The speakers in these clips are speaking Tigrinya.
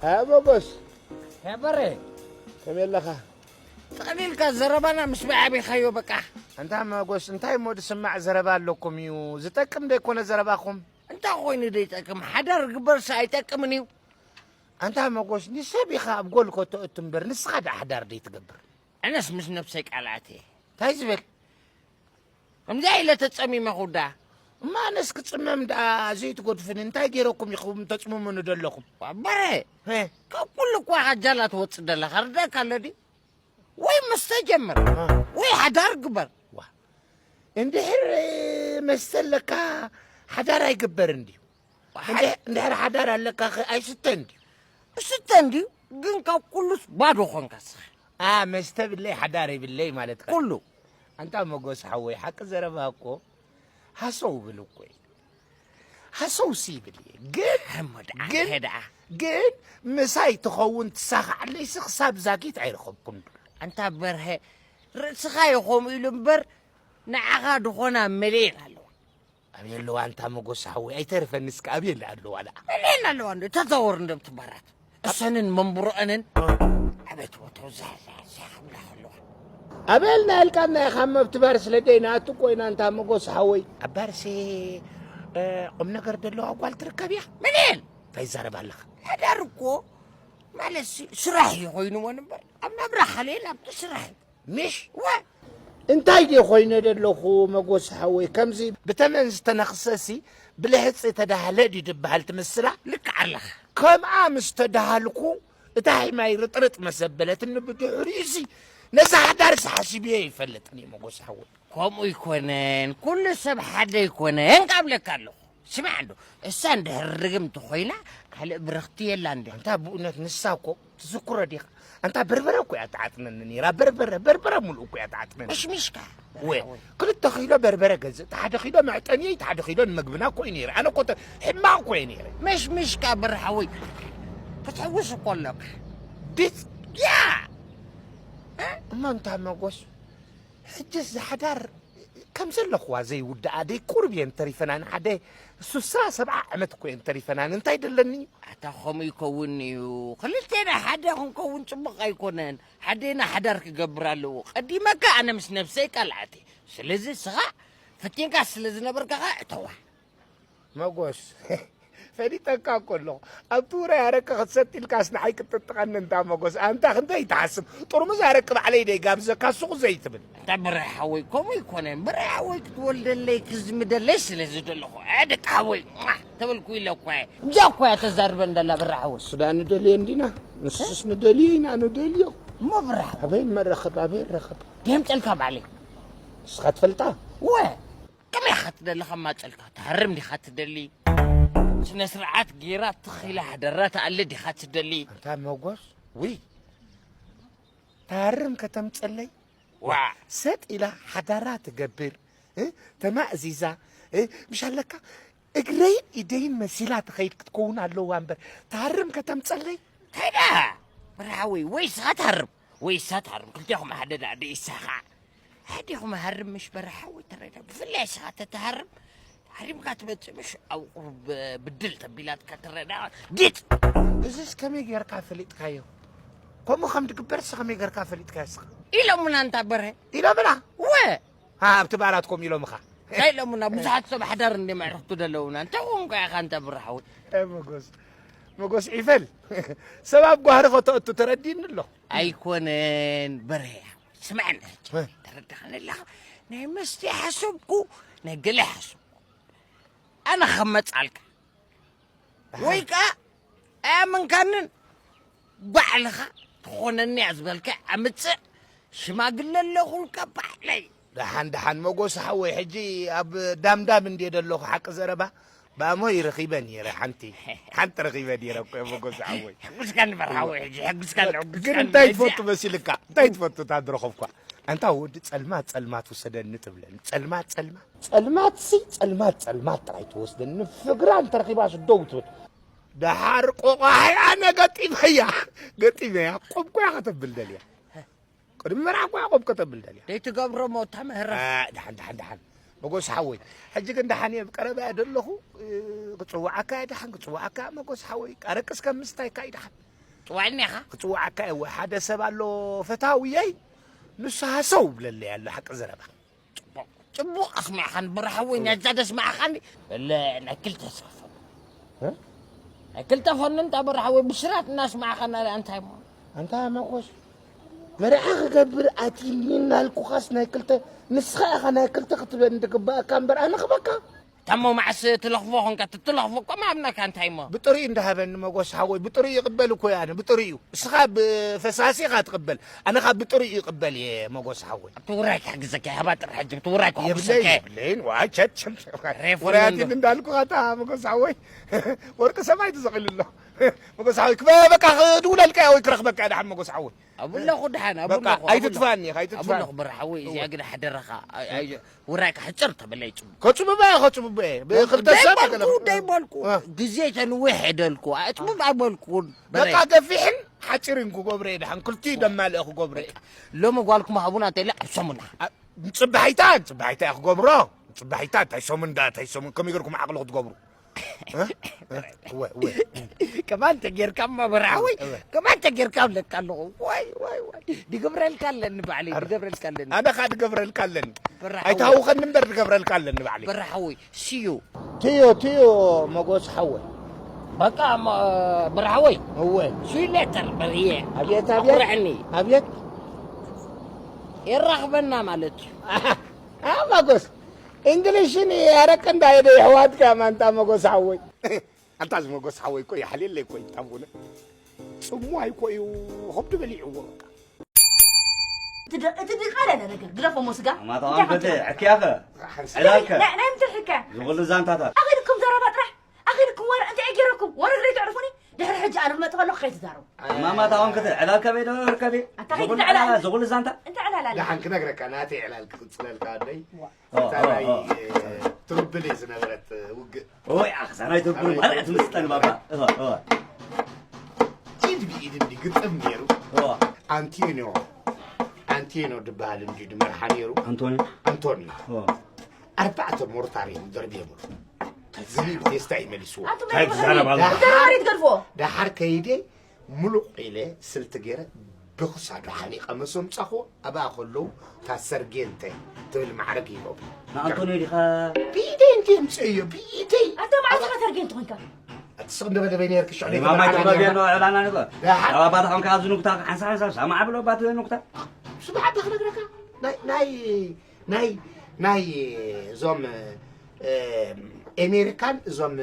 ሃ፣ መጎስ። ሃ፣ በሬ። ከመይ ኣለኻ? ጠቕሊልካ ዘረባና ምስ መዓቢኻዮ በቃ። ኣንታ መጎስ፣ እንታይ እሞ ዝስማዕ ዘረባ ኣለኩም እዩ? ዝጠቅም ዶ ኣይኮነ ዘረባኹም? እንታይ ኮይኑ ዶ ይጠቅም? ሓዳር ግበርሲ ኣይጠቅምን እዩ። ኣንታ መጎስ፣ ንሰብ ኢኻ ኣብ ጎል ከተእቱ እምበር፣ ንስኻ ደኣ ሓዳር ዶ ይትገብር? ኣነስ ምስ ነብሰይ ቃል ኣትየ። እንታይ ዝበል? ከምዚኣ ኢለ ተጸሚመ ክውዳ። እማ ኣነስ ክጽመም ደኣ ዘይትገድፉኒ፣ እንታይ ገይረኩም ኢኹም ተጽምሙኒ ዘለኹም? ዋበረ! ሄ። ካብ ኩሉ እኳ ኢኻ ጃላ ትወጽእ ዘለኻ፣ ርዳእካ ኣሎ ድዩ? ወይ መስተ ጀምር፣ አ። ወይ ሓዳር ግበር። ዋ። እንድሕር መስተ ኣለካ፣ ሓዳር ኣይግበርን ድዩ? ሓ- እንድሕ-፣ እንድሕር ሓዳር ኣለካ ኸ ኣይስተን ድዩ? እስተን ድዩ? ግን ካብ ኩሉስ ባዶ ኾንካ ስኻ። ኣ፣ መስተ ብለይ ሓዳር ይብለይ ማለት ከ? ኩሉ። ኣንታ መጎስ ሓወይ፣ ሓቂ ዘረባ እኮ ሃሰው ብል እኮ እዩ። ሃሰውሲ ይብል እየ። ግን፣ እሞ ደኣ፣ ግን፣ ከ ደኣ? ግን ምሳይ ትኸውን ትሳኻዓለይሲ ክሳብ ዛጊት ኣይረኸብኩን። ኣንታ በርሀ፣ ርእስኻ እዩ ከምኡ ኢሉ እምበር፣ ንዓኻ ድኾና መሌን ኣለዋ። ኣበይ ኣለዋ ኣንታ መጎስ ሓወይ? ኣይተርፈኒ እስከ ኣበይ ኣለዋ ደኣ? መሌን ኣለዋ እንዶ፣ ተዛወር እንዶ ብቲ ባራት። እሰንን መንብሮአንን ኣቤት ወተው ዛ-፣ ዛ-፣ ዛ-፣ ክብላ ከለዋ። ኣበልና ኢልካና ኢኻ እሞ ኣብቲ ባር ስለ ደይንኣቱ እኮ ኢና ኣንታ መጎስ ሓወይ። ኣብ ባርሲ፣ እ፣ ቁም ነገር ደለዋ ጓል ትርከብ እያ? መሌን? እንታይ ይዛረብ ኣለኻ? ሓዳር እኮ ማለት ሲ-፣ ስራሕ እዩ ኮይኑዎን እምበር፣ ኣብ ናብራ ከለየን ኣብቲ ስራሕ እዩ። ምሽ? ወ- እንታይ ድየ ኮይነ ደለኹ መጎስ ሓወይ? ከምዚ ብተመን ዝተነኽሰሲ ብልሕጺ ተዳህለ ድዩ ድበሃል ትመስላ? ልክዕ ኣለኻ። ከምኣ ምስ ተዳሃልኩ እታ ሒማይ ርጥርጥ መሰበለትኒ ብድሕሪኡሲ ነዛ ሓዳርሲ ሓሲበዮ ኣይፈልጥን እየ መጎስ ሓወይ። ከምኡ ኣይኮነን፣ ኩሉ ሰብ ሓደ ኣይኮነን ካብለካ ኣለኹ። ስማዕ እንዶ፣ እሳ እንድሕር ርግምቲ ኮይና ካልእ ብርኽቲ የላን ድያ። ኣንታ ብእውነት ንሳ እኮ ትዝክሮ ዲኻ? ኣንታ በርበረ እኮ እያ ትዓጥነኒ ነይራ፣ በርበረ፣ በርበረ ሙሉእ እኮ እያ ትዓጥነኒ። መሽሚሽካ። ወ-፣ ክልተ ኪሎ በርበረ ገዝእ፣ እቲ ሓደ ኪሎ መዕጠኒ፣ እቲ ሓደ ኪሎ ንምግብና እኮ እዩ ነይሩ። ኣነ እኮ ተ-፣ ሕማቕ እኮ እየ ነይረ። መሽሚሽካ ብርሓወይ፣ ክትሕውስ እኮ ኣለካ። ድጽ-፣ ያ! እማ እንታ መጎስ፣ ሕጅስ ዝሓዳር ከም ዘለኽዋ ዘይውድኣ ደይ ቁሩብ እየን ተሪፈናን፣ ሓደ ሱሳ ሰብዓ ዓመት እኮ እየን ተሪፈናን። እንታይ ደለኒ? ኣታ ከምኡ ይከውን እዩ። ክልቴና ሓደ ክንከውን ጽቡቕ ኣይኮነን። ሓዴና ሓዳር ክገብር ኣለዎ። ቀዲመካ ኣነ ምስ ነብሰይ ቃል ኣትየ። ስለዚ እስኻ ፈቲንካ ስለ ዝነበርካ ኸኣ እተዋ። መጎስ፣ ፈሊጠካ እኮ ኣለኹ። ኣብቲ ውራይ ኣረቂ ክትሰቲ ኢልካስ ንዓይ ክትጥጥቐኒ እንታ መጎስ። ኣንታ ክንደይ ትሓስብ? ጥርሙዝ ኣረቂ ባዕለይ ደይ ጋብዘካ ሱቕ ዘይትብል። ኣንታ ብራይ ሓወይ፣ ከምኡ ኣይኮነን። ብራይ ሓወይ ክትወልደለይ ክዝምደለይ ስለ ዝደለኹ። እ፣ ደቂ ሓወይ፣ ሟ፣ ተበልኩ ኢለ እኮ እየ። እዛ እኮ እያ ተዛርበን ደላ ብራይ ሓወይ። እሱ ደኣ ንደልዮ እንዲና። ንሱስ ንደልዮ ኢና ንደልዮ። እሞ ብራይ ሓወይ። ኣበይ መረኽብ፣ ኣበይ ረኽብ? ደምጠልካ ባዕለይ። ንስኻ ትፈልጣ? ወ፣ ከመይ ኢኻ ትደሊ ከማጸልካ? ትሃርም ዲኻ ትደሊ? ስነ ስርዓት ጌራ ትኽ ኢላ ሓደራ ትኣሊ ዲኻ ትደሊ? ኣንታ መጎስ፣ ውይ፣ ትሃርም ከተምጸለይ? ዋ! ሰጥ ኢላ ሓዳራ ትገብር፣ እ? ተማእዚዛ፣ እ? ምሽ ኣለካ? እግረይን ኢደይን መሲላ ትኸይድ ክትከውን ኣለዋ እምበር፣ ትሃርም ከተምጸለይ? እንታይ ደኣ? በርሃ ወይ፣ ወይ ንስኻ ትሃርም፣ ወይ ንሳ ትሃርም። ክልቴኹም ሓደ ደኣ ደይሳኻ። ሓዲኹም ሃርም ምሽ በርሓ ወይ ተረዳ። ብፍላይ ንስኻ ተተሃርም፣ ሃሪምካ ትመጽእ ምሽ ኣብ ቁሩብ ብድል ተቢላትካ ተረዳ። ዲጥ! እዝስ ከመይ ጌርካ ፈሊጥካዮ? ከምኡ ከም ትግበርስ ከመይ ጌርካ ፈሊጥካዮ እስኻ? ኢሎምና እንታ በርሀ። ኢሎምና? ወ! ሃ፣ ኣብቲ ባራት ከምኡ ኢሎምኻ? እንታይ ኢሎምና? ብዙሓት ሰብ ሓዳር እንድዮም ኣዕርኽቱ ዘለዉና። እንታይ ኮንካ ኢኻ እንታ በርሓ ወይ? እ፣ መጎስ፣ መጎስ ዒፈል። ሰብ ኣብ ጓህሪ ከተእቱ ተረዲእኒ ኣሎ። ኣይኮነን በርሀ። ስምዐኒ ሕጂ፣ እ። ተረዳኸኒ ኣለኻ? ናይ መስተ ሓሰብኩ፣ ናይ ገለ ሓሰብኩ። ኣነ ክመጻልካ። ኣሃ። ወይ ከኣ ኣያመንካንን ባዕልኻ ትኾነኒ እያ ዝበልካ ኣምጽእ። ሽማግለ ኣለኹልካ ባዕለይ። ደሓን፣ ደሓን መጎስ ሓወይ፣ ሕጂ ኣብ ዳምዳም እንድየ ዘለኹ ሓቂ ዘረባ። ባሞ ይረኺበ ነይረ፣ ሓንቲ፣ ሓንቲ ረኺበ ነይረ እኮ፣ መጎስ ሓወይ። ሕጉስካ ንበር ሓወይ፣ ሕጂ ሕጉስካ ኣሎ፣ ሕጉስካ ግን ኣሎ፣ እንታይ ሕጂ። ትፈቱ መሲልካ? እንታይ ትፈቱ እታ ዝረኸብኳ? ኣንታ ወዲ ጸልማት፣ ጸልማት ውሰደኒ ትብለኒ። ጸልማት፣ ጸልማት። ጸልማትሲ፣ ጸልማት፣ ጸልማት ጥራይ ትወስደኒ። ፍግራ እንተረኺባስ ደው ትብል። ደሓር ቆቋሕ ኣነ ገጢመያ፣ ገጢመያ። ቆም ኮያ ከተብል ደልያ። ቅድሚ መርዓ እኮ ያዕቆብ ከተብል ደልያ። ደይትገብሮ ሞታ ምህረት። ኣ፣ ደሓን፣ ደሓን፣ ደሓን። መጎስ ሓወይ፣ ሕጂ ግን ደሓን እየ፣ ኣብ ቀረባ እየ ደለኹ፣ እ፣ ክጽውዓካ እየ፣ ደሓን ክጽውዓካ፣ መጎስ ሓወይ፣ ኣረቅስ ከም ምስታይካ እዩ፣ ደሓን። ጽዋዕኒ ኢኻ? ክጽውዓካ እየ። ሓደ ሰብ ኣሎ ፈታውየይ፣ ንሱ ሃሰው ብለለይ ኣሎ ሓቂ ዘረባ። ጽቡቕ፣ ጽቡቕ ኣስማዕኻኒ፣ ብራሓወይ፣ ናይዛ ደስማዕኻኒ። በለ፣ ናይ ክልተ ሰፈን። እ? ናይ ክልተ ፈንንታ ብራሓወይ፣ ብስራት እናስማዕኻና፣ እንታይ እሞ? ኣንታ መጎስ፣ መርዓ ክገብር ኣትይኒ እናልኩኻስ ናይ ክልተ፣ ንስኻ ኢኻ ናይ ክልተ ክትበኒ ትግባኣካ እምበር ኣነ ክበካ። ታሞ መዓስ ትለኽፎ ኾንካ፣ ትትለኽፎ እኮ ምሃብናካ እንታይ እሞ? ብጥሪኡ እንዳሃበኒ መጎስ ሓወይ፣ ብጥሪኡ ይቕበል እኮ እየ ኣነ፣ ብጥሪኡ። እስኻ ብፈሳሲ ኢኻ ትቕበል፣ ኣነ ኻብ ብጥሪኡ ይቕበል እየ መጎስ ሓወይ። ኣብቲ ውራይ ክሕግዘካ እየ፣ ሃባ ጥራሕ ሕጂ፣ ኣብቲ ውራይ የብለይ፣ ክሕግዘካ እየ። የብለይን፣ ዋ፣ ቸት፣ ቸት፣ ሬፎን ውራያት እንዶ። እንዳልኩ ኣታ መጎስ ሓወይ፣ ወርቂ ሰማይ ተሰቒሉ ኣሎ። መጎስ ሓወይ፣ ክበ-፣ በቃ ክድውለልካ እየ ወይ ክረኽበካ እየ ደሓን መጎስ ሓወይ። ኣብለኹ ደሓን፣ በቃ፣ ኣብለኹ፣ ኣይትጥፋእኒ ኢኻ፣ ኣይትጥፋእኒ። ኣብለኹ ብራሓወይ፣ እዚኣ እወ። ግን ሓደራኻ፣ ኣይ-፣ ኣይ-፣ ውራይካ ሕጽር ተበለይ ጽቡቕ። ከጽብባ እየ፣ ከጽብባ እየ። ብኽልተ ሰብ ደይበልኩ፣ ገለ ደይበልኩ። እ። ግዜ ተንውሕ እደልኩ። ኣጽብብ ኣይበልኩን። በቃ በረይ። ገፊሕን ሓጺርን ክገብሮ እየ ደሓን። ክልቲኡ ደማልአ ክገብሮ እየ። ሎሚ ጓልኩም ሃቡና እንተኢለ ኣብ ሰሙና። ኣ-፣ ንጽባሒታ፣ ንጽባሒታ እየ ክገብሮ። ንጽባሒታ፣ እንታይ ሰሙን ዳ፣ እንታይ ሰሙን፣ ከመይ ገርኩም ዓቕሊ ክትገብሩ? እ? እ? እወ፣ እወ። ከማን ተጌርካ እማ በራሓወይ፣ እወ። ከማን ተጌርካ እብለካ ኣለኹ። ዋይ፣ ዋይ፣ ዋይ። ድገብረልካ ኣለኒ ባዕለይ፣ ኣረ። ድገብረልካ ኣለኒ። ኣነ ኸኣ ድገብረልካ ኣለኒ። በራሓወይ። ኣይትሃውኸኒ እምበር ድገብረልካ ኣለኒ ባዕለይ። በራሓወይ፣ ሲዩ። ትዮ፣ ትዮ፣ መጎስ ሓወይ። በቃ፣ እሞ፣ በራሓወይ። እወ። ስዩ ሌተር በርየ። ኣብየት፣ ኣብየት። ኣቑርዕኒ። ኣብየት። የራኽበና ማለት እዩ። ኣሃ፣ ኣ፣ መጎስ። እንግሊሽን ያረቀ እንዳሄደ የሕዋትካ ማንታ መጎስ ሓወይ። ኣንታ እዚ መጎስ ሓወይ እኮ ይሓልየለይ እኮ እዩ፣ ታቡነ። ጽሙ ኣይኮ እዩ፣ ኸብዱ በሊዕዎ በቃ። እቲ ደ-፣ እቲ ድቃለለ ነገር፣ ግደፎ እሞ ስጋ። ማታ እንታይ ኣንተ ከምትብል? ዕክያኸ? ሓንሳእ። ዕላልከ? ናይ፣ ናይ ምንታይ ሕክያ? ዝኹሉ ዛንታታት። ኣኺድኩም ዘረባ ጥራሕ፣ ኣኺድኩም ወረ፣ እንታይ ገይረኩም? ወረ ግደይ ተዕርፉኒ? ድሕሪ ሕጂ ኣነ ክመጽእ ከለኹ ከይትዛረቡ። ማማ፣ ታውን ክተ ዕላል ከበይ ዶ ርከቢ? ኣታ ዝኹሉ ከይትዕላል። ዕላል፣ ዝኹሉ ዛንታ? እንታይ ዕላል ኣለ? ደሓን ክነግረካ፣ ናተይ ዕላል ክቕጽለልካ ኣደይ። ዋ። ኦ፣ እታ ኦ፣ ናይ፣ ኦ። እ፣ ትሩብል እየ ዝነበረት፣ እ፣ ውግእ። ኦይ፣ ኣኽዛ ናይ ትሩብል ኣበይ ማለት ትሩብል? ምስጠን ባባ። ኦ፣ ኦ። ኢድ ብኢድ እንዲ ግጥም ነይሩ። ኦ። ኣንቲኖ፣ ኣንቲኖ ድበሃል እንዲ ድመርሓ ነይሩ። ኣንቶኒ? ኣንቶኒ። ኦ። ኣርባዕተ ሞርታር እዮም ደርብዮምሉ። ዝብኢ ብቴስታ እዩ መሊስዎ። ኣንቱም እንታይ ደሓር ትዛረብ ኣለኻ? ደሓር፣ ደሓር ከይደ ሙሉቕ ኢለ ስልቲ ገይረ ብኽሳዱ ሓኒቐ ምስ ኣምጻኽዎ ኣብኣ ከለዉ እታ ሰርጌንተ ትብል ማዕረግ ሂቦም። ንኣንቶንዮ ዲኻ? ብኢደይ እንዲ ኣምጽእዮ፣ ብኢደይ። ኣንተ መዓዝ ኢኻ ሰርጌንተ ኮንካ? ኣቲ ስቕ እንደ በደበይ ነይርኪ ሽዑ ማማይ ለይተመርዓና ተቐብያ ነይርና። ነው ዕላና ንበ-፣ ደሓር። ኣብ ኣባትኻ ኮንካ ኣብዚ ንጉታ ሓንሳብ ሓንሳብ ሳማዕ ብሎ ኣባት ንጉታ። ስማዕ ኣባ ክነግረካ። ናይ፣ ናይ፣ ናይ፣ ናይ እዞም፣ እ፣ ኤሜሪካን እዞም፣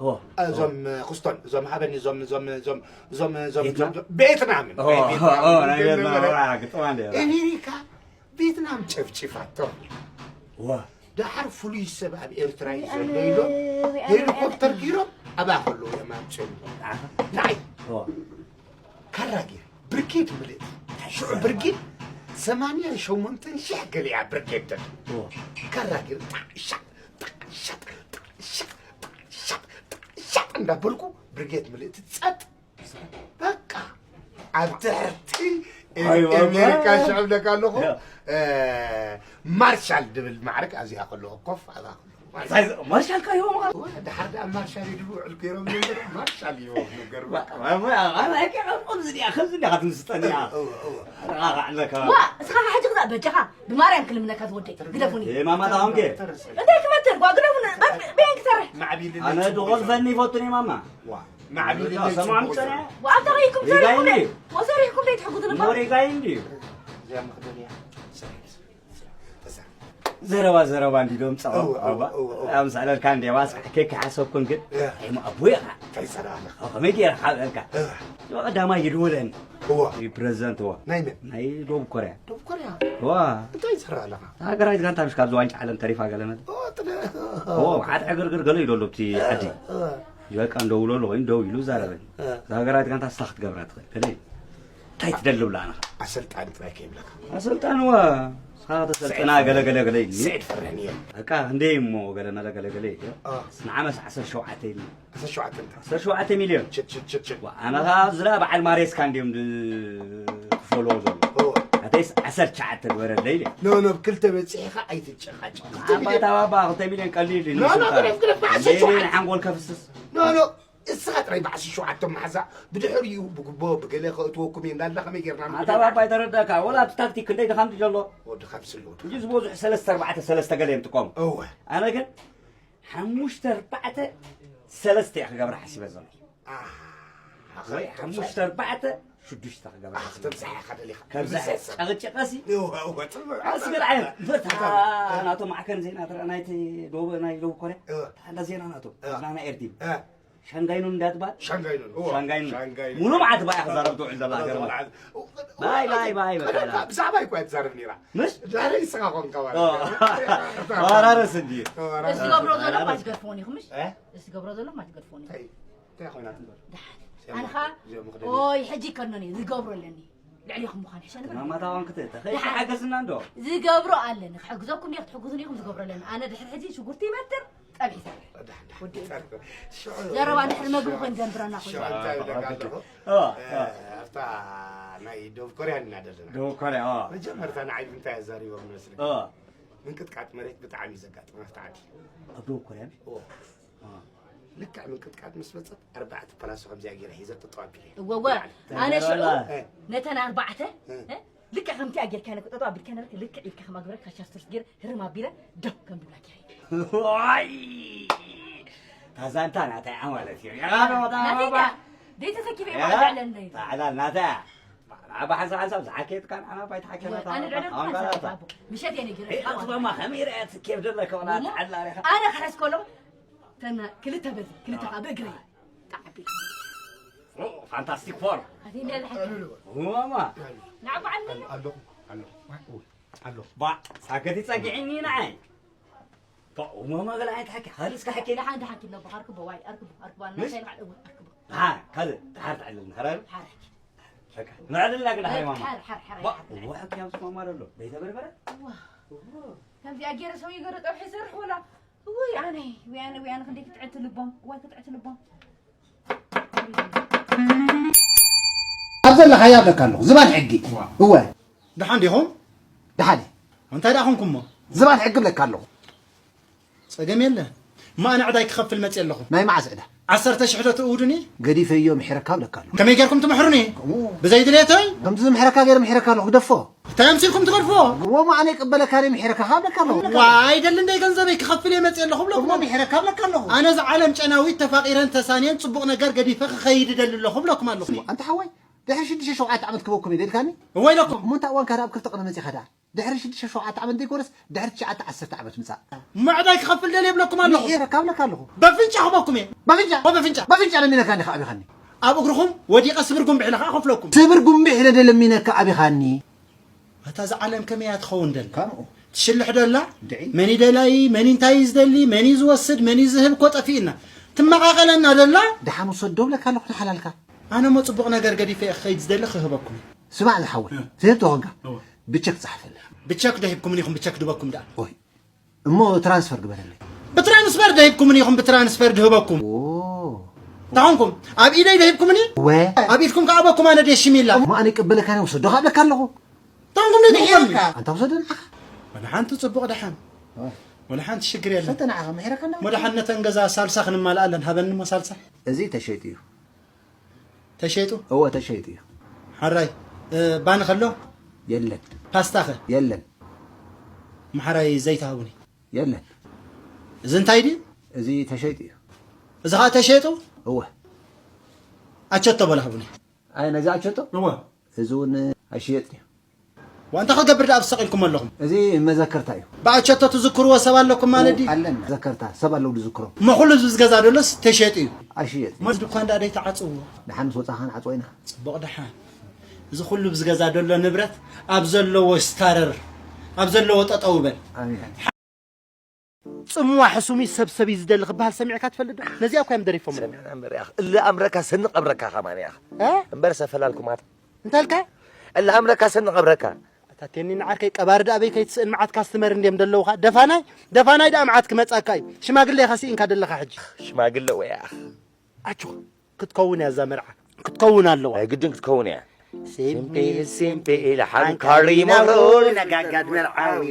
ኦ፣ እዞም ኦ። ክስቶን፣ እዞም ሃበኒ፣ እዞም፣ እዞም፣ እዞም፣ እዞም፣ እዞም፣ ቪየትናም? እዞም፣ ኦ፣ ቤትናም ኦ፣ ናይ ግን ቪየትናም፣ ነበረ። ዋ፣ ግጥማ እንደ ኤሜሪካ ቪየትናም ጨፍጭፋቶ። ዋ። ደሓር ፍሉይ ሰብ ኣብ ኤርትራ እዩ ዘሎ ኢሎም፣ ሄሊኮፕተር ጊሮም ኣብኣ ከለዉ እዮም ኣምፅኦም። ኣታ። ንዓይ። ኦ። ካራ ጌር፣ ብርጌድ ምልእቲ። ሽዑ ብርጌድ ሰማንያን ሸሞንተን ሺሕ ገለ እያ ብርጌድ ተድ። ኦ። ካራ ጌር፣ ጣዕ ሻጥ፣ ጣዕ ሻጥ፣ ጣዕ ሻጥ፣ ጣዕ ሻጥ፣ ጣዕ ሻጥ እንዳበልኩ ብርጌድ ምልእቲ ጸጥ። በቃ። ኣብ ትሕቲ ኣይ፣ ኣሜሪካ ኣይ። ሽዑ ብለካ ኣለኹ። ያ። እ፣ ማርሻል ድብል ማዕረግ ኣብዚኣ ከለኹ ኮፍ ኣብኣ ከለኹ። ማርሻል። እንታይ ማርሻል ካዮ ማለት? ወ-፣ ድሓር ደኣ ማርሻል ይድሉ ውዕል ገይሮም ነበር፣ ማርሻል ይቦም ነገር። ዋ፣ ዋ፣ ዋ፣ ኣነ ኣይከ-፣ ከምዚ ድያ፣ ከምዚ ድያ ክትምስጠኒ እያ። እወ፣ እወ። ኣረጋጋዕ ኣለካ። ዋ፣ እስኻ ሕጂ ክሳብ በጃኻ፣ ብማርያም ክልምነካ ዝወደይ፣ ግደፉኒ። እ፣ ማማ፣ ታሁን ከ? እንታይ ክመትር? ዋ፣ ግደፉኒ፣ በ-፣ በየን ክሰርሕ? ማዕቢል ኣነ ነጭ ድኾን ጉዞ። ፈኒ ይፈቱን እየ፣ ማማ። ዋ፣ ማዕቢል ዋ፣ ነጭ ሰማም ጉዞ። ጸነ። ዋ፣ ኣብታ ከይኩም ሪጋይ ሰርሕኩም እንዲ? ደ-፣ ዋ፣ ሰሪሕኩም ዘይትሕጉዙ እሞ ነበር? ሪጋይ እንዲ? እዚኣ መኽደንያ። ዘረባ ዘረባ እንዲዶም ጸባ እወ፣ እወ፣ ኣባ። እወ፣ እወ። ኣምሳለልካ እንዴ ዋስ ከክ ሓሰብኩን ግን እወ። ኣይሞ ኣቦ ኢኻ። እንታይ ይጸራ ኣለኻ? ኣዎ፣ ከመይ ገይረ ካብ ኣልካ? እወ። ቀዳማይ ይድውለን። እወ። እዩ ፕረዚደንት እወ። ናይ መን? ናይ ደቡብ ኮርያ። ደቡብ ኮርያ? እወ። እንታይ ይጸራ ኣለኻ? ሃገራዊት ጋንታ ምሽ ካብዚ ዋንጫ ዓለም ተሪፋ ገለ መለ። እወ፣ ጥለ-፣ እወ፣ ሓደ ዕግርግር ገለ እዩ ዘሎ ኣብቲ እወ፣ ዓዲ። እወ። በቃ እንደውሎ ኣለኹ፣ ደው ኢሉ ዛረበን። እወ። እዛ ሃገራዊት ጋንታ ስታ ክትገብራ ትኽእል። ገለ እዩ። እንታይ ትደሊ ብላ ኣነ? ኣሰልጣኒ ጥራይ ከይብለካ። ኣሰልጣኒ ዋ፣ ስኻ ተሰልጥና ስዒድ ገለ ገለ ገለ ኢልኒ። ስዒድ ፈርሕ ነይሩ። በቃ፣ ክንደይ እሞ ገለ መለ ገለ ገለ ኢልኒ። አ። ንዓመስ ዓሰርተ ሸውዓተ ኢልኒ። ዓሰርተ ሸውዓተ እንታይ? ዓሰርተ ሸውዓተ ሚልዮን። ሽት፣ ሽት፣ ሽት፣ ሽት። ዋ፣ ኣነ ኸዓ ዝላ በዓል ማሬስካ እንድዮም ድ-፣ ክፈልዎ ዘሎ። ኦ። ኣተይስ ዓሰርተ ትሽዓተ ግበረለይ ኢለ። ኖ፣ ኖ፣ ክልተ በጺሕኻ ኣይትጨቃጨቅ። ክልተ ኣባ ሚልዮን። ታባባ፣ ክልተ ሚልዮን ቀሊል እዩ ኖ፣ ኖ፣ ንምስልጣን። ግደፍ፣ ግደፍ፣ ዓሰርተ ሸውዓተ። ንሓንጎል ከፍስስ። ኖ፣ ኖ። እስኻ ጥራይ በዓል ሸውዓተ መሓዛ ብድሕሪኡ ብጉቦ ብገለ ከእትወኩም እየ እንዳልና ከመይ ጌርና ኣታ ባባ ኣይተረዳእካ ወላ ኣብቲ ታክቲክ ክንደይ ድኻም ድዩ ዘሎ ወዲ ካብ ስሉ እንጂ ዝበዝሑ ሰለስተ ኣርባዕተ ሰለስተ ገለ እዮም ጥቀሙ እወ ኣነ ግን ሓሙሽተ ኣርባዕተ ሰለስተ እየ ክገብራ ሓሲበ ዘሎ ወይ ሓሙሽተ ኣርባዕተ ሽዱሽተ ክገብራ ሓሲበ ተብዛሕ ኢኻ ደሊኻ ከምዚ ጨቕጭቐሲ እወ እወ ጽቡቅ ኣስገር ዓይነት በታ ናቶም ማዕከን ዜና ትረአ ናይቲ ዶብ ናይ ደቡብ ኮርያ እወ እንዳ ዜና ናቶም እወ። ዜና ናይ ኤርቲቪ እወ ሻንጋይኑን እንዳትባል ሻንጋይኑን እወ። ሻንጋይኑን ሻንጋይኑን። ሙሉ መዓት ባያ ክዛረብ ትውዕል ዘላ ሃገር ማለት ባይ ባይ ባይ በቃ ብዛዕባ ይኳ ትዛረብ ነይራ ምሽ ዳረ ይስኻ ኾንካ ማለት ኦ። ተዋራረስ እንዲ እዚ ገብሮ ዘሎ ማትገድፎን ኢኹም ምሽ እ? እዚ ገብሮ ዘሎ ማትገድፎን ኢኹም እንታይ እንታይ ኮይና ትንበር ኣነ ኸዓ ኦይ ሕጂ ይከኖን እዩ ዝገብሮ ኣለኒ ልዕሌኹም ምዃን ሕሸ ንብል ማማታዋን ክትእተ ከይሓገዝና እንዶ ዝገብሮ ኣለኒ ክሕግዘኩም እየ ክትሕግዙን ኢኹም ዝገብሮ ኣለኒ ኣነ ድሕሪ ሕጂ ሽጉርቲ ይመትር ጠብሒ ዘረባ እንድሕር መግቢ ኮይን ዘንብረና ኮይኑ እንታይ ይብለካ ኣለኹ ኣብታ ናይ ደቡብ ኮርያ ኢና ዘለና ደቡብ ኮርያ መጀመርታ ንዓይ እንታይ ኣዛሪቦም መስል ምንቅጥቃጥ መሬት ብጣዕሚ እዩ ዘጋጥም ኣብታ ዓዲ ኣብ ደቡብ ኮርያ ልክዕ ምንቅጥቃጥ ምስ መፀት ኣርባዕተ ፓላሶ ከምዚኣ ገይረ ሒዘ ጠጠው ኣቢለ እወወ ኣነ ሽዑ ነተን ኣርባዕተ ልክዕ ከምቲኣ ጌርካ ነክ ጠጠው ኣቢልካ ነበርክ ልክዕ ኢልካ ከማግበረ ካሻስቶርስ ገይረ ህርም ኣቢለ ደው ከም ድብላ ገይረ ዋይ ታዛንታ ናታይ ማለት እዩ ናቲዳ ደይተሰኪፈ ይባዕለለይ ታዕላል ናታ ዓባ ሓንሳብ ሓንሳብ ዝሓኬትካ ንዓና ባይታ ሓኬናታ ኣነ ድዕደም ኣንጋላታ ምሸት እየ ነጊረ እጥበማ ከመይ ርኣያ ትኬፍ ደለካ ወላ ተዓላ ሪኻ ኣነ ክሕዝ ከሎ ተና ክልተ በዚ ክልተ ካብ እግረይ ተዓቢ ፋንታስቲክ ፎር ኣቲ እንደ ዝሓ ማማ ንዓባዓል ኣለኹ ኣለኹ ኣለኹ ባ ሳከቲ ጸጊዕኒ ንዓይ ባ ማማ ገለ ዓይነት ሓኪ ሃሪስካ ሓኪ ደሓን ደሓን ኪሎ በኻርክ በዋይ ኣርክቡ ኣርክቡ ኣና ምሽ? ሳይል ዓድ እወ ኣርክቡ ደሓር ካልእ ደሓር ትዕልል ንኸረር ሓረክ ምዕልልና ግን ደሓር ማማ ሓር ሓር ሓር ባ እዋ ሓኪ ኣብዚ ማማ ደሎ ደይተበርበረ ከምዚኣ ገይረ ሰው ይገረ ጠብሒ ይሰርሕ ወላ ውይ ኣነ ውይ ኣነ ውይ ኣነ ክንደይ ክትዕት ልቦም እዋይ ክትዕት ልቦም ኣብ ዘለኻዮ ኣለካ ኣለኹ ዝባን ሕጊ እወ ደሓን ዲኹም? ደሓን እንታይ ደኣ ኾንኩሞ? ዝባን ሕጊ ኣለካ ኣለኹ ጸገም የለ እማ ኣነ ዕዳይ ክኸፍል መጽእ ኣለኹ ናይ መዓስ ዕዳ? ዓሰርተ ሽሕ ዶ ትእውዱኒ? ገዲፈዮ ምሒረካ ኣለካ ኣለኹ ከመይ ጌርኩም ትምሕሩኒ? ብዘይ ድሌተይ? ከምዚ ዝምሕረካ ገይረ ምሒረካ ኣለኹ ግደፎ እንታይ ኣምሲልኩም ትገድፎ? ወማ ኣነ ይቅበለካ ደ ምሒረካ ካብ ኣለካ ኣለኹ ዋይ ደሊ እንደይ ገንዘበይ ክኸፍል እየ መጽእ ኣለኹ ብለኩም እሞ ምሒረካ ኣለካ ኣለኹ ኣነ እዛ ዓለም ጨናዊት ተፋቂረን ተሳንየን ጽቡቕ ነገር ገዲፈ ክኸይድ እደሊ ኣለኹ ብለኩም ኣለኹ ኣንታ ሓወይ ድሕሪ ሽዱሽተ ሸውዓተ ዓመት ክበኩም እየ ደልካኒ እወ ኢለኩም እሞ እንታይ እዋን ካዳ ኣብ ክልተ ቅነ መጺኻ ዳ ድሕሪ ሽዱሽተ ሸውዓተ ዓመት ደይኮነስ ድሕሪ ትሽዓተ ዓሰርተ ዓመት ምጻእ ምዕዳይ ክኸፍል ደልየ ብለኩም ኣለኹ ምሒረ ካብ ለካ ኣለኹ በፍንጫ ክበኩም እየ በፍንጫ በፍንጫ በፍንጫ ለሚነካ እንዲኻ ኣቢኻኒ ኣብ እግርኹም ወዲቐ ስብር ጉንብሕ ኢለ ከዓ ከፍለኩም ስብር ጉንብሕ ኢለ ደለሚነካ ኣቢኻኒ ኣታ እዛ ዓለም ከመይ እያ ትኸውን ደላ ከምኡ ትሽልሕ ደላ እንድዒ። መን እዩ ደላይ መን እንታይ እዩ ዝደሊ መን እዩ ዝወስድ መን እዩ ዝህብ እኮ ጠፊእና ትመቓቐለና ደላ ደሓን ውሰድ ዶ ብለካ ኣለኹ ንሓላልካ ኣነ እሞ ፅቡቕ ነገር ገዲፈ እየ ክኸይድ ዝደሊ ክህበኩም እየ ስማዕ ዝሓወይ እ። ትህብ ተኾንካ እወ። ብቸክ ፃሓፈለይ ብቸክ ዶ ሂብኩምኒ ኢኹም ብቸክ ድበኩም ደኣ ኦይ እሞ ትራንስፈር ግበረለይ ብትራንስፈር ዶ ሂብኩምኒ ኢኹም ብትራንስፈር ድህበኩም ኦ። እንታይ ኾንኩም ኣብ ኢደይ ዶ ሂብኩምኒ ወ ኣብ ኢድኩም ከኣበኩም ኣነ ደሽሚላ እሞ ኣነ ይቅበለካ እየ ውሰዶ ካብለካ ኣለኹ ታንኩም ነይ ትቆም ኣንታ ውሰዶ ንዓኻ ወላ ሓንቲ ጽቡቕ ደሓን ወላ ሓንቲ ሽግር የለን ሰተ ንዓኻ ምሕረካ እንዳ መድሓን ነተን ገዛ ሳልሳ ክንማልኣለን ሃበኒ እሞ ሳልሳ እዚ ተሸይጡ እዩ ተሸይጡ እወ ተሸይጡ እዩ ሓራይ ባኒ ከሎ የለን ፓስታኸ የለን ምሓራይ ዘይትሃቡኒ የለን እዚ እንታይ ድዩ እዚ ተሸይጡ እዩ እዚ ከዓ ተሸይጡ እወ ኣቸቶ በላ ሃቡኒ ኣይ ነዚ ኣቸቶ እወ እዚ እውን ኣይሽየጥን እዩ ዋንታ ክገብር ደኣ ብሰቂልኩም ኣለኹም እዚ መዘከርታ እዩ ብኣቸቶ ትዝክርዎ ሰብ ኣለኩም ማለት ድዩ ኣለና መዘከርታ ሰብ ኣለዉ ዝዝክሮም እሞ ኩሉ ህዝቢ ዝገዛ ደሎስ ተሸጡ እዩ ኣይሽየጥ መዚ ድኳን ደኣ ደይተዓፅዎ ደሓን ምስ ወፃኻ ንዓፅዎ ኢና ፅቡቕ ደሓን እዚ ኩሉ ብዝገዛ ደሎ ንብረት ኣብ ዘለዎ ስታረር ኣብ ዘለዎ ጠጠው በል ኣሜን ጽምዋ ሕሱም እዩ ሰብ ሰብ እዩ ዝደሊ ክበሃል ሰሚዕካ ትፈልጥ ዶ? ነዚኣ እኳ እዮም ደሪፎም። ሰሚዕና እምበር ያኽ እለ ኣምረካ ሰንቕ ኣብረካ ከማን ያኽ እ? እምበር ሰፈላልኩማት እንታይ ኢልካ? እለ ኣምረካ ሰንቕ ኣብረካ ኣታ ቴኒ ንዓርከይ ቀባሪ ደኣ በይ ከይትስእን መዓት ካስትመር እንድዮም ደለውኻ ደፋናይ ደፋናይ ደኣ መዓት ክመጻካ እዩ ሽማግለ ኢኻ ስኢንካ ደለኻ ሕጂ ሽማግለ ወያኽ ኣጆኻ ክትከውን እያ እዛ መርዓ ክትከውን ኣለዋ ናይ ግድን ክትከውን እያ ሲምፒል ሲምፒል ሓንካሪ መብሎ ነጋጋድ መርዓዊ